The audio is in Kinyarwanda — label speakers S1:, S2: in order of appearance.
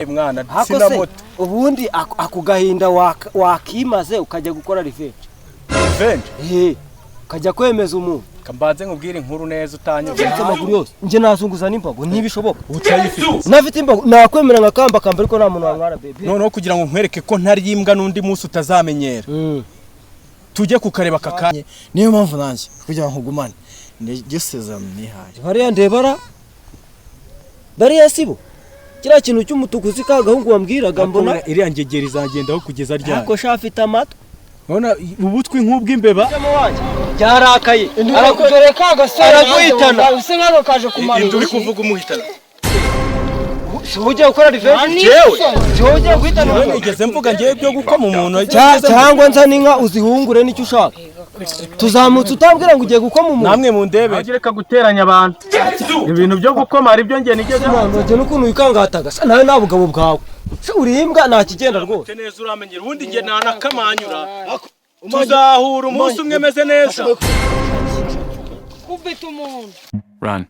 S1: Mwana,
S2: Hako
S1: sina
S2: se
S1: moto.
S2: Ubundi ako gahinda wakimaze ukajya gukora revenge?
S1: Revenge?
S2: Eh, ukajya kwemeza umuntu.
S1: Kambanze nkubwire inkuru neza utanyuze.
S2: Mfite amaguru yose, njye nazunguza n'imbago, ntibishoboka.
S1: Utayifite.
S2: Nafite imbago nakwemera nkakamba kamba, ariko nta muntu wantwara, baby.
S1: Noneho kugira ngo nkwereke ko ntari imbwa, n'undi munsi utazamenyera, tujye kukareba aka kanya.
S3: Niyo mpamvu nanjye kugira ngo nkugumane niryo sezerano nihaye.
S2: Bariya ndebara, bariya sibo kiriya kintu cy'umutuku, uzi ka gahungu wambwiraga mbona?
S1: Iriya ngegeri izagendaho kugeza ryari?
S2: Ariko sha, afite amatwi.
S1: Urabona ubutwi nk'ubw'imbeba.
S2: Byarakaye.
S4: Dore ka gasore.
S2: Araguhitana.
S4: Usa nkaho kaje kumara.
S1: Inda uri kuvuga umuhitana.
S2: Si wowe ugiye gukora revenge?
S1: Jewe?
S2: Si wowe ugiye guhitana
S1: Jewe
S2: umuntu?
S1: nigeze mvuga ngewe byo gukoma umuntu?
S2: Cyangwa nzana inka uzihungure, nicyo ushaka. Tuzamutse utambwira ngo ugiye gukoma umuntu.
S1: Namwe mundebe, reka guteranya abantu. Ibintu byo gukoma hari ibyo ngiye nigeze
S2: Mwana, n'ukuntu wikangataga sa nawe, nta bugabo bwawe. Se uri imbwa, nta kigenda rwose.
S1: Neza uramenyera. Ubundi nge nanakamanyura, tuzahura umunsi umwe meze neza.
S4: Kubita umuntu.
S5: Run.